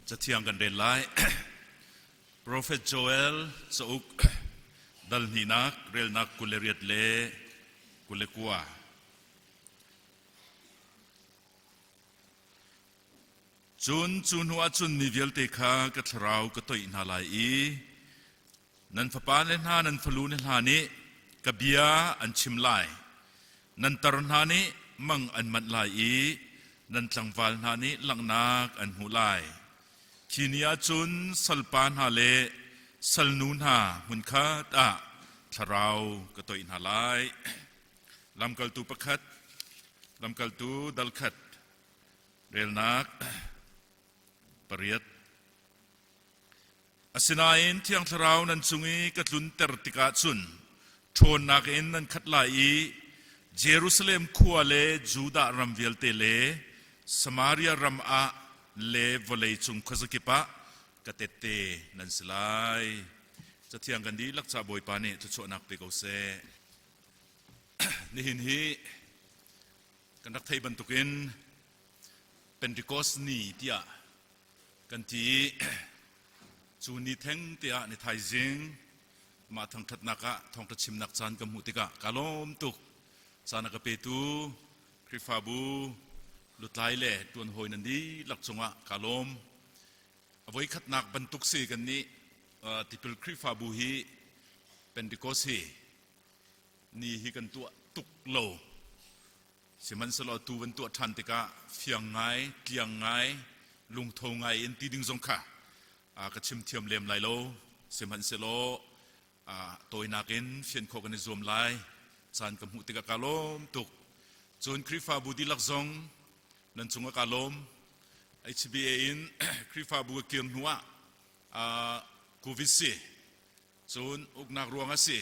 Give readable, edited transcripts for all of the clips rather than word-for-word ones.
Cathiang kan rel lai. Profet Joel cauk dal hnihnak relnak 28 le 29. Cun cu hnu ah cun mi vialte kha ka thlarau ka toih hna lai i Nan fapale hna nan falule hna nih ka bia an chim lai. Nan tar hna nih mang an manh lai i nan tlangval hna nih langhnak an hmuh lai. Khi ni ah cun salpa hna le salnu hna hmunkhat ah thlarau ka toih hna lai. Lamkaltu pakhat, lamkaltu dal khat, relnak pariat. Asinain Thiang Thlarau nan cung i ka tlunter tikah cun ṭhawnnak in nan khat lai i Jerusalem khua le Judah ram vialte le Samaria ram ah le vawlei cung khuazakip ah ka tette nan si lai. Cathiang kan dihlak ca Bawipa nih thluachuahnak pe ko seh. Nihin hi kan rak theih bantukin Pentecost ni tiah kan ti i cu ni theng te ah ni thaizing mah thangṭhatnak ah thawngṭha chimnak caan ka hmuh tikah ka lawm tuk. Caan a ka petu Khrihfabu lutlai le ṭuan hawi nan dihlak cungah ka lawm. A voikhatnak bantuk si kan nih tipil Khrihfabu hi Pentecost hi ni hi kan tuah tuk lo. Sihmanhsehlaw tu van tuah ṭhan tikah fiang ngai, tliang ngai, lungtho ngai in ti ding zong kha ka chim thiam lem lai lo. Sihmanhsehlaw tawinak in fian khawh kan i zuam lai. Caan ka hmuh tikah kaa lawm tuk. Cun Khrihfabu dihlak zong nan cungah kaa lawm. HBA in Khrihfabu ka kir hnu ah COVID si Cun uknak ruang a si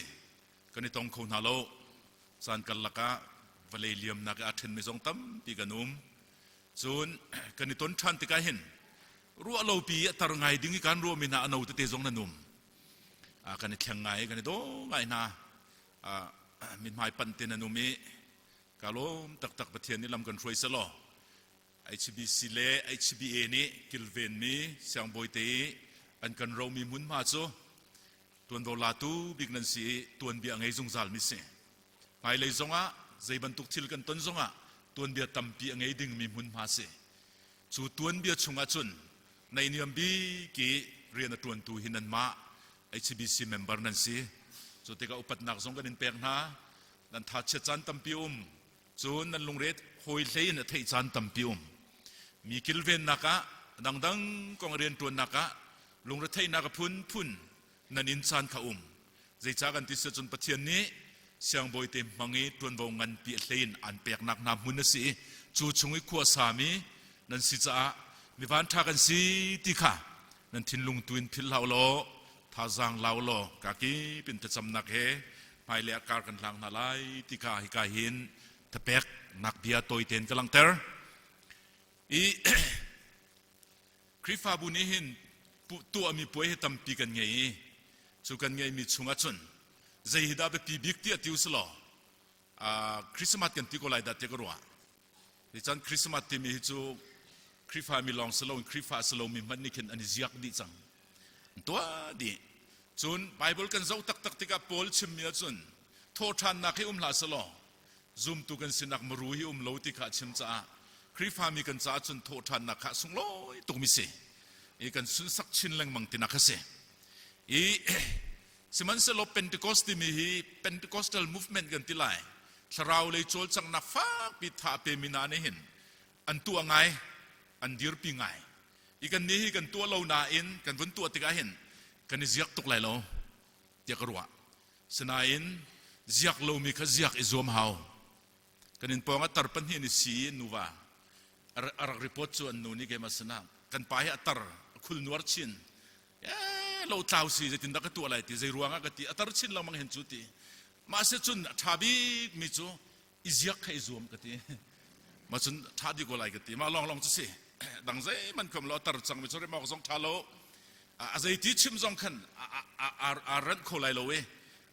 kan i tong kho hna lo. Caan karlak ah vawlei liamnak i aa ṭhenmi zong tampi kan um. Cun kan i ton ṭhan tikah hin ruah lopi a tar ngai ding i kan ruahmi hna a no tete zong nan um. Kan i thleng ngai, kan i daw ngai hna. Mithmai panh te nan um i ka lawm taktak Pathian nih lam kan hruai selaw HBC le HBA nih kilvenmi siangbawi te i an kan romi hmunhma cu tuanvo latu bik nan si i tuanbia a ngei zungzalmi si. Hmailei zongah zei bantuk thil kan ton zongah tuanbia tampi a ngei dingmi hmunhma si. Cu tuanbia chungah cun naihniam bik i rian a ṭuantu hi nanmah HBC member nan si. Cu tikah upatnak zong kan in pek hna. Nan thachiat caan tampi um. Cun nan lungret hawi hlei in a theih caan tampi um. Mi kilvennak ah, dangdang kong rianṭuannak ah lungretheihnak a phunphun nan in caan kha um. Zeicah kan ti si cun Pathian nih siangbawi te hmang i ṭuanvo nganpi a hlei in an peknak hna hmun a si i cu chung i khua sami nan si caah mi vanṭha kan si ti kha nan thinlung tu in philh hlah u law thazaang lau law kakip in thlacamnak he hmailei ah kar kan hlang hna lai ti kha hika hin thapek nak bia tawi tein ka langhter. I Khrihfabu nih hin tuahmi puai hi tampi kan ngei i cu kan ngeimi chungah cun zei hi dah biapi bik tiah ti usulaw Christmas kan ti ko lai dah tiah ka ruah. Chan Christmas timi hi cu Khrihfa mi lawng si loin Khrihfa si lomi hmanh nih khin an i ziak dih cang. An tuah dih. Cun Bible kan zoh taktak tikah Paul chimmi ahcun thawhṭhannak hi um hlah selaw zumtu kan sinak maru hi um lo ti kha a chim caah Khrihfami kan caah cun thawhṭhannak kha a sunglawi tukmi si. I kan sunsak chin lengmang tinak a si. I Sihmanhsehlaw Pentecost timi hi Pentecostal movement kan ti lai. Thlarau lei cawlcanghnak fakpi tha a pemi hna nih hin an tuah ngai, an dirpi ngai. I kan nih hi kan tuah lo nain kan vun tuah tikah hin kan i ziak tuk lai lo tiah ka ruah. Sinain ziak lomi kha ziak i zuam hau. Kan inn pawng ah tar pahnih an i si i nuva a rak report cu an nu nih keimah sinah kan pa hi a tar a khul nuar chin ee lo tlau si zeitin dah ka tuah lai ti zei ruangah ka ti a tar chin lengmang hin cu ti mah se cun a ṭha bik mi cu i ziak kha i zuam ka ti mah cun ṭha di ko lai ka ti mah lawng lawng cu si dang zeihmanh khom lo a tar cang mi cu rem awk zong ṭha lo a zeiti chim zong khan a ranh kho lai lo i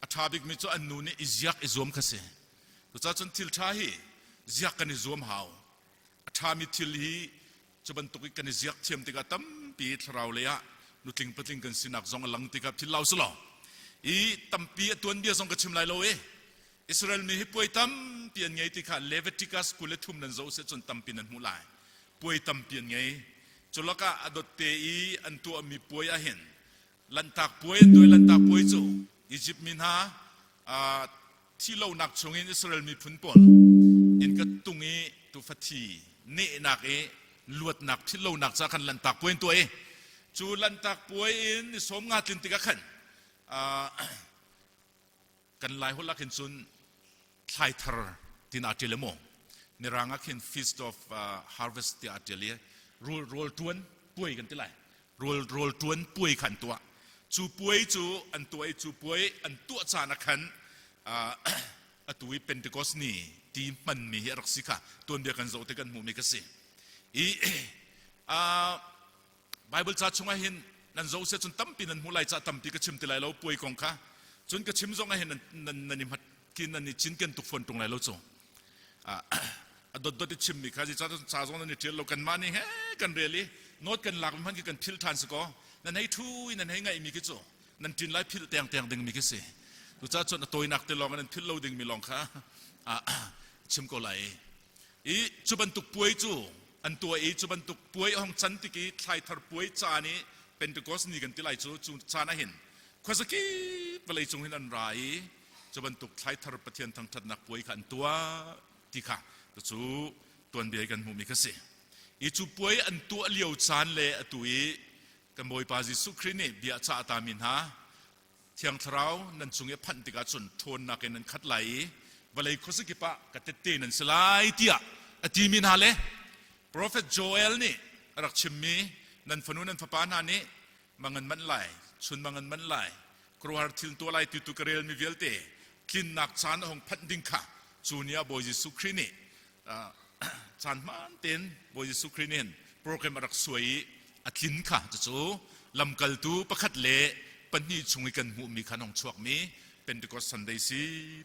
a ṭha bik mi cu an nu nih i ziak i zuam kha si Cucaah cun thil ṭha hi ziak kan i zuam hau. A ṭhami thil hi cu bantuk i kan i ziak thiam tikah tampi. tampi thlarau lei ah nutling patling kan sinak zong a lang tikah philh lo si law i tampi a tuanbia zong ka chim lai lo i Israel mi hi puai tampi an ngei ti kha Leviticus 23 nan zoh seh cun tampi nan hmuh lai. Puai tampi an ngei. Cu lakah a dot te i an tuahmi puai ah hin Lanhtak puai an tuah i Lanhtak puai cu Egypt mi hna thihlohnak chungin Israel miphun pawl innka tung i tuufa thi nehnak i luatnak philhlonak ca khan Lanhtak puai an tuah i cu Lanhtak puai in ni sawm nga tlin tikah khan kan Lai holh ah khin cun thlai thar tin aa ṭial maw mirang ah khin feast of harvest tiah aa ṭial i rawl rawl ṭuan puai kan ti lai rawl rawl ṭuan puai kha an tuah cu puai cu an tuah i cu puai an tuah caan ah khan atu i Pentecost ni ti hmanmi hi a rak si kha tuanbia kan zoh te kan hmuhmi ka si i Bible ca chungah hin nan zoh seh cun tampi nan hmuh lai ca tampi ka chim ti lai lo puai kong kha cun ka chim zong ah hin nan nan i hmat ki nan i cinken tuk fawn ṭung lai lo cu a dotdot i chimmi kha ca ca zong nan i ṭial lo kanmah nih he kan rel i note kan lak mi hmanh khi kan philh ṭhan si kaw nan hei ṭhu i nan hei ngaihmi khi cu nan ṭin lai philh teng teng dingmi khi si cucaah cun a tawinak te lawng nan philh lo dingmi lawng kha chim ko lai I cu bantuk puai cu an tuah i cu bantuk puai a hong can tik i thlaithar puai caan i Pentecost ni kan ti lai cu cu caan ah hin khuazakip vawlei cung hin an ra i cu bantuk thlaithar Pathian thangṭhatnak puai kha an tuah ti kha cucu tuanbia i kan hmuhmi kha si. I cu puai an tuah lio caan le atu i kan Bawipa Jesuh Khrih nih bia a cah tami hna Thiang Thlarau nan cung i a phanh tikah cun ṭhawnnak in nan khat lai i vawlei khuazakip ah ka tette nan si lai tiah a timi hna le Profet Joel nih a rak chimmi nan fanu nan fapa hna nih mang an manh lai chun mang an manh lai khuaruahhar thil tuah lai ti tu ka relmi vialte tlinnak caan a hung phanh ding kha cu ni ah Bawi Jesuh Khrih nih caan hmaan tein Bawi Jesuh Khrih nih hin program a rak suai i a tlin kha cucu lamkaltu pakhat le pahnih chung i kan hmuhmi kha hong chuakmi Pentecost Sunday si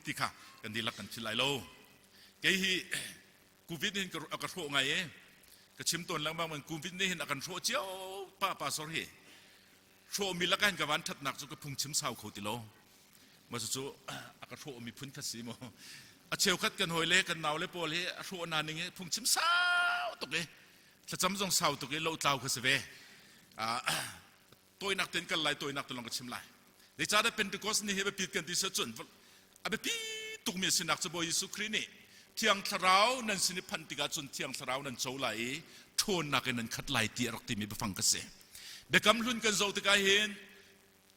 ti kha kan dihlak kan philh lai lo. Kei hi COVID nih a ka hrawh ngai i ka chim tawn lengmang man COVID nih hin a kan hrawh cio pa pastor hi hrawhmi lakah hin ka van ṭhatnak cu ka phungchim sau kho ti lo. Ma cu a ka hrawhmi phun khat si mu. A cheukhat kan hawi le kan nau le pawl hi a hrawh na ning hi phungchim sau tuk i thlacam zong sau tuk i lotlau kha si ve. Tawinak ten kal lai tawinak te lawng ka chim lai. Zeicahdah Pentecost ni hi biapit kan ti si cun a biapi tukmi a sinak cu Bawi Jesuh Khrih nih Thiang Thlarau nan sin i phanh tikah cun Thiang Thlarau nan co lai i ṭhawnnak in nan khat lai ti a rak timi biafang ka si. Biakam hlun kan zoh tikah hin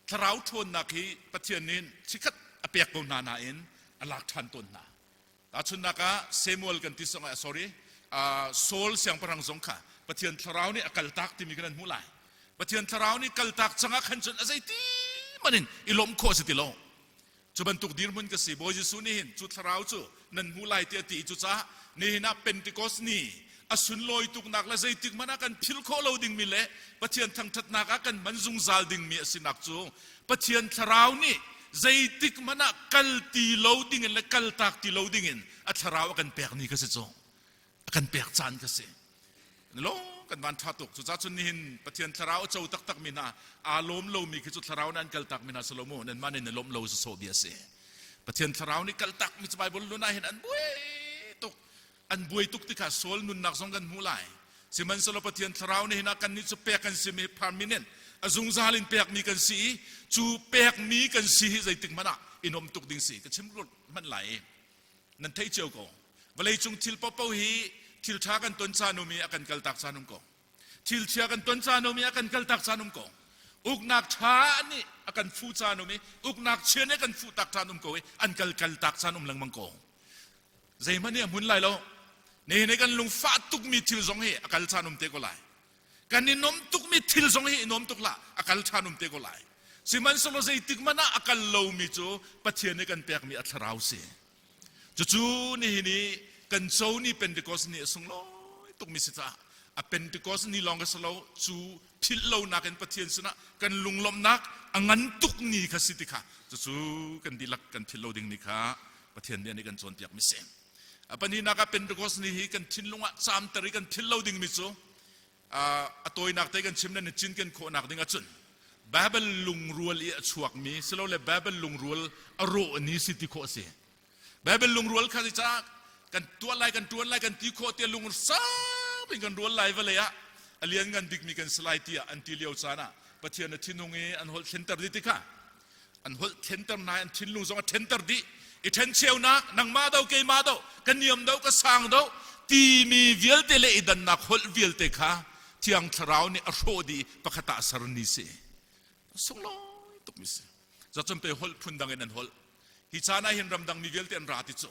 Thlarau ṭhawnnak hi Pathian nih chikkhat a pek ko hna nain a lak ṭhan tawn hna. Tahchunhnak ah Samuel kan ti song ah sorry uh, Saul siangpahrang zong kha Pathian thlarau nih a kaltak timi kan hmuh lai. Pathian thlarau nih kaltak cangah khan cun a zeiti man in i lawmh khawh a si ti lo. Cu bantuk dirhmun ka si. Bawi Jesuh nih hin cu thlarau cu nan hmu lai tiah a ti i cucaah nihin ah Pentecost ni a sunlawi tuknak le zeitik hmanh ah kan philh khawh lo dingmi le Pathian thangṭhatnak ah kan hman zungzal dingmi a sinak cu Pathian thlarau nih zeitik hmanh ah kal ti lo dingin le kaltak ti lo dingin a thlarau a kan pek ni kha si cu a kan pek caan kha si. Lo kan van ṭha tuk. Cucaah cun nihin Pathian thlarau a co taktak mi hna aa lawm lomi khi cu thlarau nih an kaltak mi hna si lo mu nanmah nih na lawmh lo sawsawh bia a si. Pathian thlarau nih kaltak mi cu Bible lun ah hin an buai tuk. An buai tuk tikah Saul nunnak zong kan hmuh lai. Sihmanhsehlaw Pathian thlarau nih hin ah kannih cu pek kan simi permanent a zungzal in pekmi kan si i cu pekmi kan si hi zeitik hmanh ah i nuam tuk ding si ka chim hmanh lai i nan theih cio ko vawleicung thil paohpaoh hi thil ṭha kan ton caan um i a kan kaltak caan um ko thil chia kan ton caan um i a kan kaltak caan um ko uknak ṭha nih a kan fuh caan um i uknak chia nih a kan fuh tak caan um ko i an kal kaltak caan um lengmang ko zeihmanh nih a hmun lai lo nihin i kan lungfah tukmi thil zong hi a kal caan um te ko lai kan i nom tukmi thil zong hi i nom tuk hlah a kal ṭhan um te ko lai sihmanhsehlaw zeitik hmanh ah a kal lomi cu Pathian nih kan pekmi a thlarau si cucu nihin i kan co ni Pentecost ni a sunglawi tukmi si caah a Pentecost ni lawng ka si lo cu philh lonak in Pathian sinah kan lunglawmhnak a ngan tuk ni kha si ti kha cucu kan dihlak kan philh lo ding ni kha Pathian nih an kan cawnpiak mi si a pahnihnak ah Pentecost ni hi kan thinlung ah caamter i kan philh lo dingmi cu. A tawinak te kan chim nan cinken khawhnak ding ahcun Bible lungrual i a chuakmi silole Bible lungrual a rawh ni si ti khawh a si. Bible lungrual kha caah kan tuah lai kan tuan lai kan ti khawh tiah lung sang in kan rual lai vawlei ah a lianngan bikmi kan si lai tiah an ti lio caan ah Pathian a thinung i an holh thlenter dih tikha an holh thlenter hna an thinlung zong a thenter dih i ṭhencheunak nangmah do keimah do ka niam do ka sang do timi vialte le i dannak holh vialte kha Thiang Thlarau nih a hrawh dih pakhat ah ser ni si sunglawi tuk mi si zacun pe holh phun dang in an holh hi caan ah hin ramdang mi vialte an ra ti cu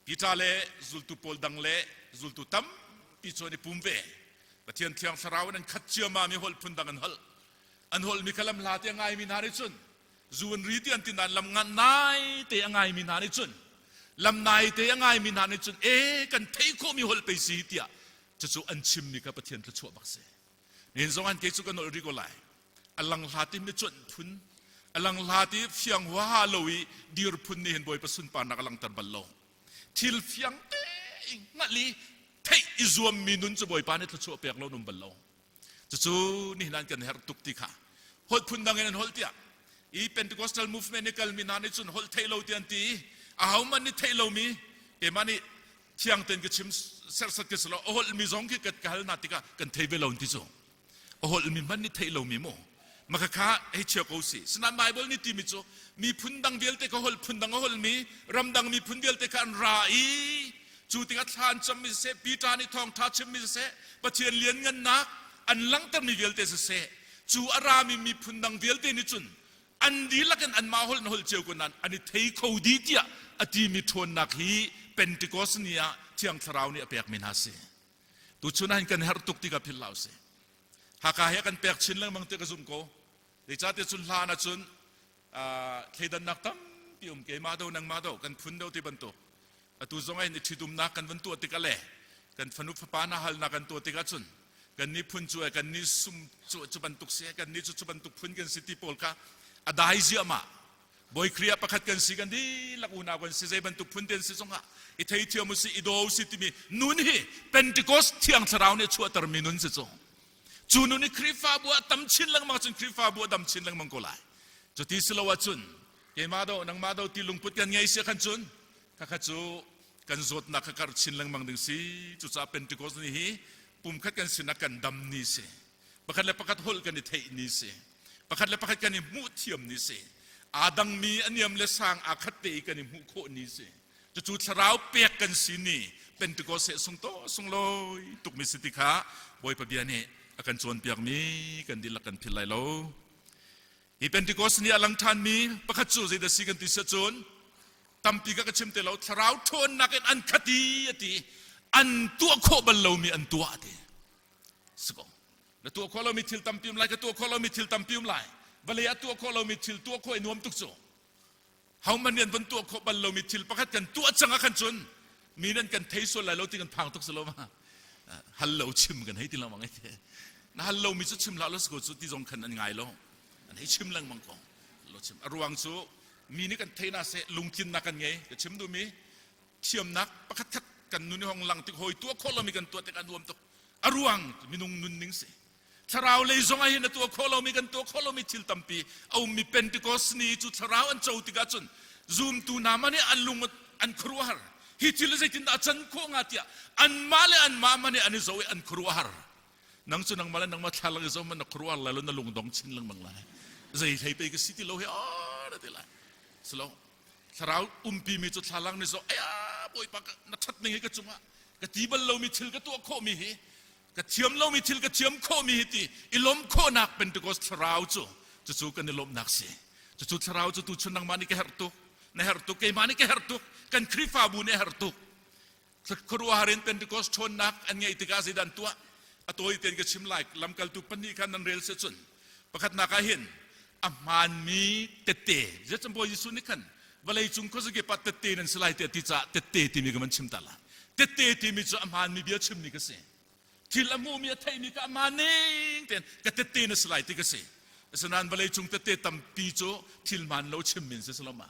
Peter le zultu pawl dang le zultu tampi cu an i pum ve. Pathian Thiang Thlarau in an khat ciammam i holh phun dang an holh. An holhmi kha lam hla te a ngaimi hna nih cun zu an ri ti an ti nain lam ngan nai te a ngaimi hna nih cun lam nai te a ngaimi hna nih cun e kan theih khawhmi holh pei si tiah cucu an chimmi kha Pathian thluachuah bak si. Nihin zong an ke cu kan holh rih ko lai. A lang hla ti mi cuanh phun, a lang hla ti fiang huaha lo i dir phun nih hin Bawipa sunparnak a langhter bal lo. Thil fiang te hngalh i theih i zuammi nun cu Bawipa nih thluachuah pek lo num bal lo. Cucu nihin an kan herh tuk ti kha. Holh phun dang in an holh tiah i Pentecostal movement i kalmi hna nih cun holh theih lo ti an ti i ahohmanh nih theih lomi keimah nih thiang tein ka chim serhsat ka si lo a holhmi zong khi ka hal hna tikah kan thei ve lo ti cu a holhmi hmanh nih theih lomi mu maka kha hei chia ko si sinain Bible nih timi cu miphun dang vialte ka holh phun dang a holhmi ramdang miphun vialte kha an ra i cu tikah thla an cammi siseh Peter nih thawngṭha chimmi siseh Pathian lianngannak an langhtermi vialte siseh cu a rami miphun dang vialte nih cun an dihlak in anmah holh in holh cio ko nain an i thei kho dih tiah a timi ṭhawnnak hi Pentecost ni ah Thiang Thlarau nih a pekmi hna si. Tuchun ah hin kan herh tuk ti ka philh hlah usih. Haka he kan pek chin lengmang ti ka zumh ko. Zeicahtiah cun hlan ahcun thleidannak tampi um keimah do nangmah do kan phun do ti bantuk atu zong ah hin i ṭhitumnak kan van tuah tikah le kan fanu fapa hna halnak kan tuah tikah cun kan nih phun cu kan nih sum cu cu bantuk si kan nih cu cu bantuk phun kan si ti pawl kha a dai ziahmah Bawi Khrih ah pakhat kan si kan dihlak unau kan si zei bantuk phun te an si zongah i theithiam u si i daw u si timi nun hi Pentecost thiang thlarau nih a chuahtermi nun si cu cu nun hi Khrihfabu ah tam chin lengmang cun Khrihfabu a dam chin lengmang ko lai cuti si lo ahcun keimah do nangmah do ti lungput kan ngei si khan cun khakha cu kan zawtnak kha karh chin lengmang ding si cucaah Pentecost ni hi pumkhat kan sinah kan dam ni si pakhat le pakhat holh kan i theih ni si pakhat le pakhat kan i hmuh thiam ni si aa dangmi a niam le sang aa khat te i kan i hmuh khawh ni si cucu thlarau pek kan si ni Pentecost he sung to sunglawi tukmi si ti kha Bawipa bia nih a kan cawnpiakmi kan dihlak kan philh lai lo Hi Pentecost ni a lang ṭhanmi pakhat cu zeidah si kan ti si cun tampi ka ka chim te lo thlarau ṭhawnnak in an khat i a ti an tuah khawh bal lomi an tuah a ti siko na tuah khawh lomi thil tampi um lai ka tuah khawh lomi thil tampi um lai vawlei ah tuah khawh lomi thil tuah khawh i nuam tuk cu hohmanh nih an van tuah khawh bal lomi thil pakhat kan tuah cang ah khan cun mi nan kan thei sual lai lo ti kan phang tuk si lo ma hal lo chim kan hei ti lengmang ai na hal lomi cu chim hlah lo ko cu ti zong khan an ngai lo an hei chim lengmang ko lo chim a ruang cu mi nih kan thei na seh lungtlinnak kan ngei ka chim duhmi thiamnak pakhat khat kan nun i hong lang tik hawi tuah khawh lomi kan tuah tik a nuam tuk a ruang minung nun ning si Thlarau lei zong ah hin a tuah khawh lomi kan tuah khawh lomi thil tampi a ummi Pentecost ni cu thlarau an co tikah cun zumtu hna man hi an lung an khuaruahhar. Hi thil zeitindah a can khawh hnga tiah anmah le anmah man hi an i zoh i an khuaruahhar. Nang cu nangmah le nangmah thla lang i zoh man na khuaruahhar lai lo na lung dong chin lengmang lai. Zei hlei pei ka si ti lo hi aw na ti lai. Silo thlarau umpi mi cu thlalang ni zoh aya bawipa na that ning hi ka cungah ka ti bal lomi thil ka tuah khawh mi hi ka thiam lomi thil ka thiam khawhmi hi ti i lawm khawhnak Pentecost thlarau cu cucu kan i lawmhnak si cucu thlarau cu tuchun nangmah nih ka herh tuk na herh tuk keimah nih ka herh tuk kan Khrihfabu nih a herh tuk khuaruahhar in Pentecost ṭhawnnak an ngeih tikah zeidah an tuah a tawi tein ka chim lai lamkaltu pahnih kha nan rel si cun pakhatnak ah hin a hmaanmi tette zeicah Bawi Jesuh nih khan vawlei cung khuazakip ah tette nan si lai tiah ti caah tette timi ka van chim ta la tette timi cu a hmaanmi bia chimmi ka si thil a hmuhmi a theihmi ka a hmaan ning tein ka tette na si lai ti ka si asinain vawlei cung tette tampi cu thil hmaan lo chimmi an si si lo ma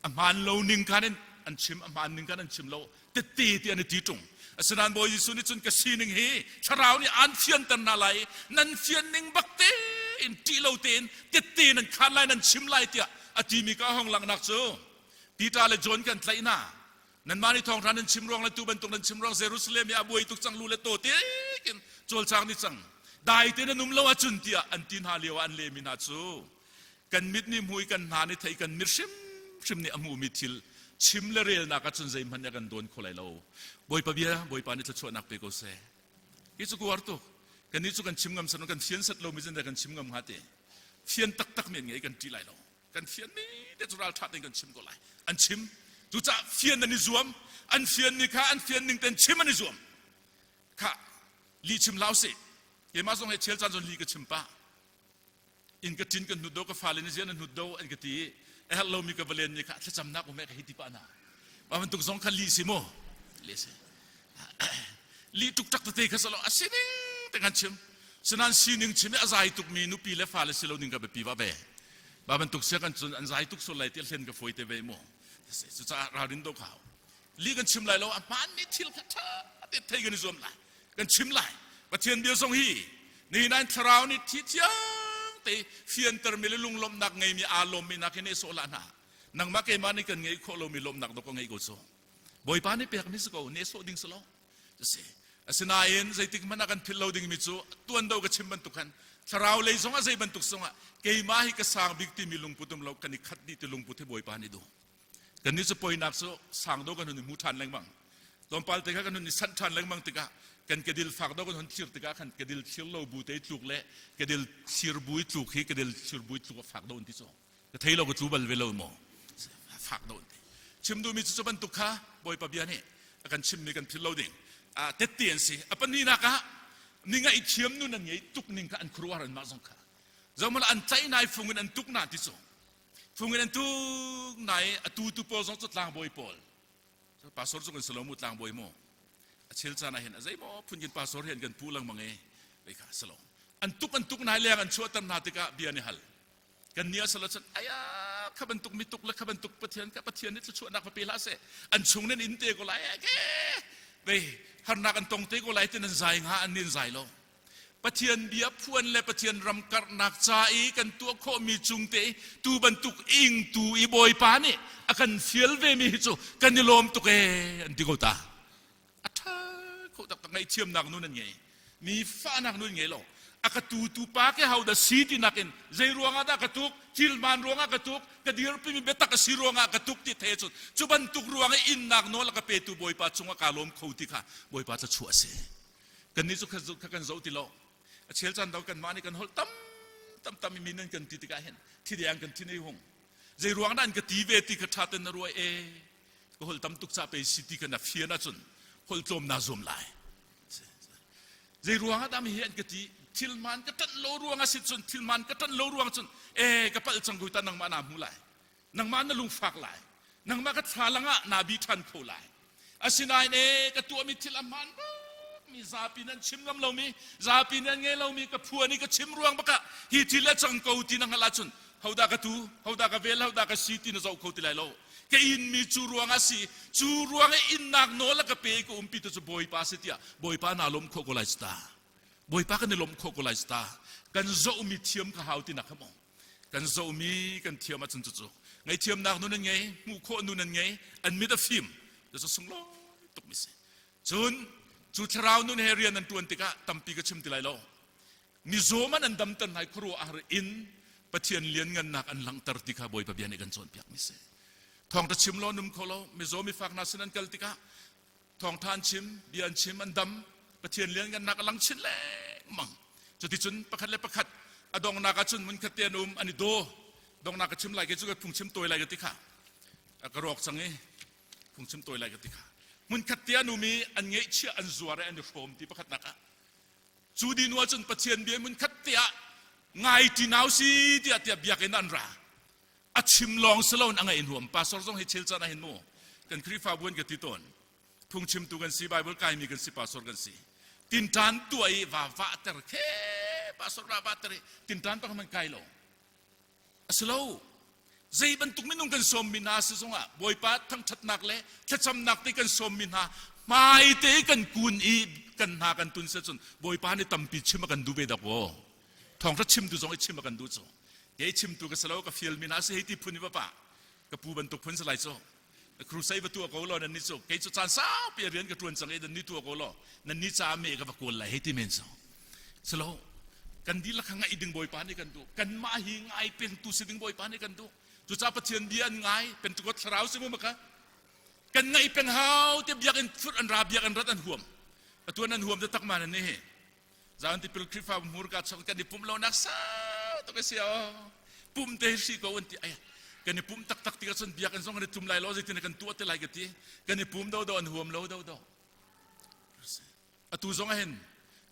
a hmaan lo ning khan in an chim a hmaan ning khan an chim lo tette ti an i ti ṭung. Asinain Bawi Jesuh nih cun ka sining hi thlarau nih aan fianter hna lai i nan fian ning bak tein ṭih lo tein tette nan khaan lai nan chim lai tiah a timi ka hong langhnak cu Peter le John kan tlaih hna. Nanmah nih thawngṭha nan chim ruang le tu bantuk nan chim ruang Jerusalem i a buai tuk cang lu le taw tekin cawlcang ni cang. Dai te nan um lo ahcun tiah an ti hna lio ah an lehmi hna cu kan mit nih hmui kan hna nih thei kan mit hrimhrim nih a hmuhmi thil chim le relnak ahcun zeihmanh nih a kan dawn kho lai lo. Bawipa bia Bawipa nih thluachuahnak pe ko seh. Hi cu kuar tuk. Kannih cu kan chim ngam san kan fian set lomi zin kan chim ngam hnga te. Fian taktak men ngei kan ṭih lai lo. Kan fian mi te cu ralṭha tein kan chim ko lai. An chim. Cucaah fian an i zuam. An fian ni kha an fian ning ten chim an i zuam. Kha li chim hlah usih. Keimah zong he chel caan zon li ka chim pah. Inn ka ṭin kan hnut do ka fale nih zian an hnut do an ka ti i a herh lomi ka va len mi kha thlacamnak um he ka hei ti pah hna. Mah bantuk zong kha lih si mu. Lih si. Lih tuk tak tete kha salo a sining te kan chim. Sinan sining chim i a zai tukmi nupi le fale si lo ning ka biapi va ve. Mah bantuk sia kan cun an zai tuk sual lai ti hlen ka fawi te ve mu. Cucaah ralrin do ka hau. Lih kan chim lai lo a hmaanmi thil kha ṭha te thei kan i zuam lai. Kan chim lai. Pathian bia zong hi nihin ah thlarau nih thi thiang te fiantermi le lunglawmhnak ngeimi aa lawmmi nak hi nehsawh hlah hna. Nangmah keimah nih kan ngeih khawh lomi lawmhnak dawk ka ngeih ko cu. Bawipa nih pekmi si ko nehsawh ding si lo. Si. Asinain zeitik hmanh ah kan philh lo dingmi cu tuan do ka chim bantuk khan thlarau lei zongah zei bantuk zongah keimah hi ka sang bik timi lungput um lo kan i khat dih ti lungput hi Bawipa nih duh. Kannih cu poinak cu sang do kan hun i hmu ṭhan lengmang. Tlawmpal te kha kan hun i sanh ṭhan lengmang tikah kan kedil fak do kan hun thlir tikah khan kedil thlir lo bu te tluk le kedil thlir bu i tluk hi kedil thlir bu i tluk a fak do an ti cu. Ka thei lo ka tlu bal ve lo maw? Fak do an ti. Chim duhmi cu cu bantuk kha Bawipa bia nih a kan chimmi kan philh lo ding. Tette an si. A pahnihnak ah mi ngaihthiam nun an ngei tuk ning kha an khuaruahhar anmah zong kha. Zohmanh an tlaih nai fung in an tuk na ti cu. Fung in an tuk na i a tutu pawl zong cu tlangbawi pawl. Pastor cu kan si lo mu tlangbawi mu. A chel caan ah hin a zeimaw phun kin pastor hi an kan puh lengmang i vei kha si lo. An tuk an tuk nai leng an chuahter hna tikah bia an i hal. Kan nih a sal cun aya kha bantuk mi tuk le kha bantuk Pathian ka Pathian nih thluachuahnak va pe hlah seh. An chung nan in te ko lai ke. Vei harnak an tong te ko lai ti nan zai nga an nin zai lo. Pathian bia phuan le Pathian ram karhnak ca i kan tuah khawhmi cung te tu bantuk ingtu i Bawipa nih a kan fial vemi hi cu kan i lawm tuk ee an ti ko ta. A ṭha kho taktak ngaihthiamnak nun an ngei. Mi fahnak nun ngei lo. A ka tutu pa ke ho dah si ti nakin zei ruangah dah ka tuk, thil hmaan ruangah ka tuk, ka dirpimi biatak a si ruangah ka tuk ti thei cun cu bantuk ruang i innak nawl a ka petu Bawipa cungah kaa lawm kho ti kha Bawipa thluachuah a si. Kannih cu kha kan zoh ti lo. A chel caan do kanmah nih kan holh tam tam tam i min an kan ti tikah hin thideng kan thin ei hung. Zei ruang dah an ka ti ve ti kha ṭha ten na ruai e. Ka holh tam tuk ca pe si ti kha na fian ahcun holh tlawm naa zuam lai. Zei ruang ah dah mi hi an ka ti thil man ka ṭanh lo ruang a si cun thil man ka ṭanh lo ruang cun e ka palh cang ko ta nangmah naa hmu lai. Nangmah na lungfak lai. Nangmah ka thlalang ah naa bi ṭhan kho lai. Asinain e ka tuahmi thil a hmaan mi zapi nan chim ngam lomi zapi nan ngei lomi ka phuan i ka chim ruang bakah hi thil a cang ko ti na hngalh ahcun hodah ka tu hodah ka vel hodah ka si ti na zoh kho ti lai lo ka in mi cu ruang a si cu ruang i innak nawl a ka pe i ka umpi tu cu bawipa si tiah bawipa naa lawm khawh ko lai cu ta bawipa kan i lawmh khawh ko lai cu ta kan zohmi thiam ka hau ti nak kha maw Kan zohmi kan thiam ahcun cucu ngaihthiamnak nun an ngei, hmuh khawh nun an ngei, an mit a fim. Cucu sunglawi tukmi si. Cun cu thlarau nun he rian an ṭuan tikah tampi ka chim ti lai lo. Mizaw man an damter hna i khuaruahhar in Pathian lianngannak an langhter ti kha Bawipa bia nih kan cawnpiakmi si. Thawngṭha chim law num kho lo, mizaw mifak hna sin an kal tikah thawngṭha an chim, bia an chim, an dam, Pathian lianngannak a lang chin lengmang. Cuticun pakhat le pakhat a donghnak ahcun hmunkhat te an um, an i daw. Donghnak ka chim lai ke cu ka phungchim tawi lai ka ti kha. Ka rawk cang i phungchim tawi lai ka ti kha. Hmunkhat te an um i an ngeihchiah an zuar i an i hrawm ti pakhatnak ah. Cu dinu ahcun Pathian bia hmunkhat te ah ngai ṭi nau si tiah tiah biakinn an ra. A chim lawng si loin a ngaih nuam. Pastor zong hi chel caan ah hin mu kan Khrihfabu an ka ti tawn. Phungchimtu kan si, Bible kaimi kan si, pastor kan si. Tinṭan tuah i va vahter khe pastor va vahter i tinṭan bak man kai lo. A si lo. Zei bantuk minung kan sawmmi hna si zongah Bawipa thangṭhatnak le thlacamnak te kan sawmmi hna Hmai te kan kun i kan hna kan tun se cun Bawipa nih tampi chim a kan duh ve dak aw. Thawngtha chimtu zong i chim a kan duh cu. Kei chimtu ka si lo ka fial mi hna si hei ti phun i va pa. Ka pu bantuk phun si lai cu. Crusade va tuah ko law nan ni cu kei cu caan saupi rian ka ṭuan cang i nan ni tuah ko law nan ni caah me ka va kawl lai hei ti men so. Silo kan dihlak kha ngaih ding Bawipa nih kan duh. Kanmah hi ngai pengtu si ding Bawipa nih kan duh. Cucaah Pathian bia an ngai Pentecost thlarau si mu maka kan ngaih peng hau te biakinn fut an ra biakinn rat an huam. Atu an huam te tak ma nan ni hi. Zan tipil Khrihfa hmurka chok kan i pum lo nak sau tuk a si o. Pum te si ko an ti ai. Kan i pum taktak tikah cun biakinn zong kan i tum lai lo zeitin kan tuah te lai ka ti. Kan i pum do do an huam lo do do. Atu zong ah hin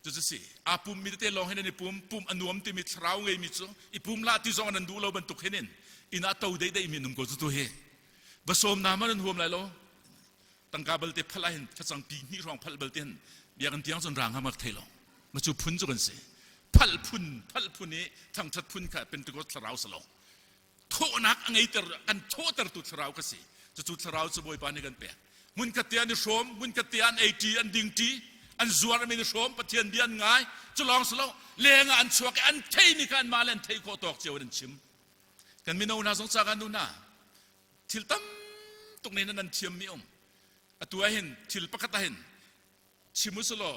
cucu si aa pummi tete lawng hin an i pum pum a nuam timi thlarau ngeimi cu i pum la ti zong an duh lo bantuk hin in inn ah to deidei mi nung ko cu tu hi va sawm na man an huam lai lo tangka balte phal ah hin facang pi hnih hrawng phal balte hin biakinn tiang cun rang hamak thei lo ma cu phun cu kan si phal phun phal phun i thangthat phun kha Pentecost thlarau sa lo thawhnak a ngeiter kan thawhtertu thlarau ka si cucu thlarau cu Bawipa nih kan pek hmunkhat te an i hrawm hmunkhat te an ei ṭi an ding ṭi an zuar mi i hrawm Pathian bia an ngai cu lawng si lo leng ah an chuak i an theimi kha anmah le an theih khawh tawk cio in an chim kan mino hna zong ca kan nu hna thil tam tuk nih nan thiam mi um atu ah hin thil pakhat ah hin chim usulaw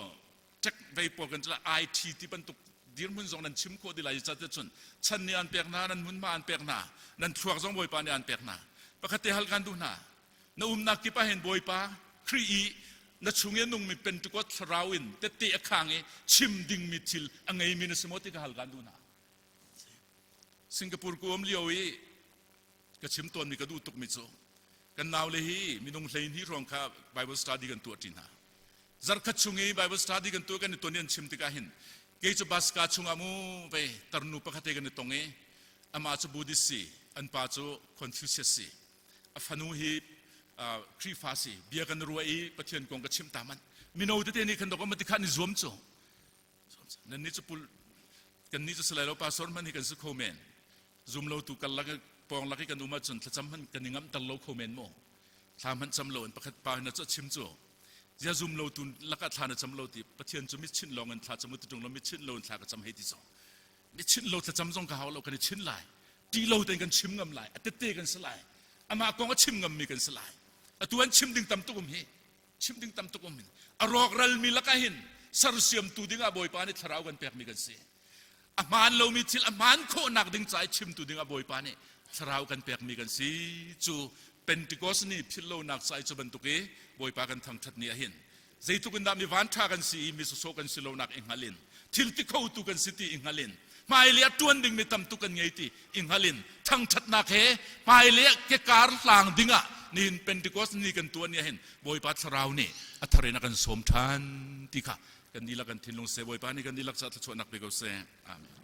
tech vei pawl kan cula IT ti bantuk dirhmun zong nan chim khawh ti lai ca cun chan nih an pek hna nan hmunhma an pek hna nan thluak zong Bawipa nih an pek hna pakhat te hal kan duh hna na umnak kip ah hin Bawipa Khrih i na chung i nungmi Pentecost thlarau in tette a khang i chim dingmi thil a ngeimi na si maw ti ka hal kan duh hna Singapore ku um lio i ka chim tawnmi ka duh tukmi cu kan naule hi minung 12 hrawng kha Bible study kan tuah ṭi hna. Zarkhat chung i Bible study kan tuah kan i ton i an chim tikah hin kei cu baska chungah mu vei tarnu pakhat he kan i tong i amah cu Buddhist si an pa cu Confucius si a fanu hi uh, Khrihfa si bia kan ruah i Pathian kong ka chimh ta man mino tete nih khan dok ma tikha ni zuam cu nan ni cu pul kan ni cu salai lo pastor hman hi kan si kho men zum lo tu kal lak pawng lak i kan um ahcun thlacam hman kan i ngamh ter lo kho men maw thla hmanh cam lo in pakhat pa na cu chim cu zia zum lo tu lakah thla na cam lo ti pathian cu mit chinh lawng in thla cam u ti tung lo mit chinh lo in thla ka cam hei ti so mit chinh lo thlacam zong ka hau lo kan i chin lai ti lo ten kan chim ngam lai a tette kan si lai amah kong a chim ngam mi kan si lai atu an chim ding tam tuk um hi chim ding tam tuk um hin a rawkral mi lakah hin sersiamtu dingah bawipa nih thlarau kan pekmi kan si a hmaan lomi thil a hmaan khawhnak ding ca i chimtu dingah bawipa nih thlarau kan pekmi kan si cu Pentecost ni philhlonak ca i cu bantuk i bawipa kan thangṭhat ni ahhin zeitluk in dah mi vanṭha kan si i mi sawsawh kan si lonak i hngal in thil ti khotu kan si ti i hngal in hmailei ah ṭuan dingmi tam tuk kan ngei ti i hngal in thangṭhatnak he hmailei ah kekar hlang dingah nihin Pentecost ni kan tuah ni ahhin Bawipa thlarau nih a thar in a kan sawm ṭhan ti kha kan dihlak kan thinlung seh Bawipa nih kan dihlak caah thluachuahnak pe ko seh. Amen.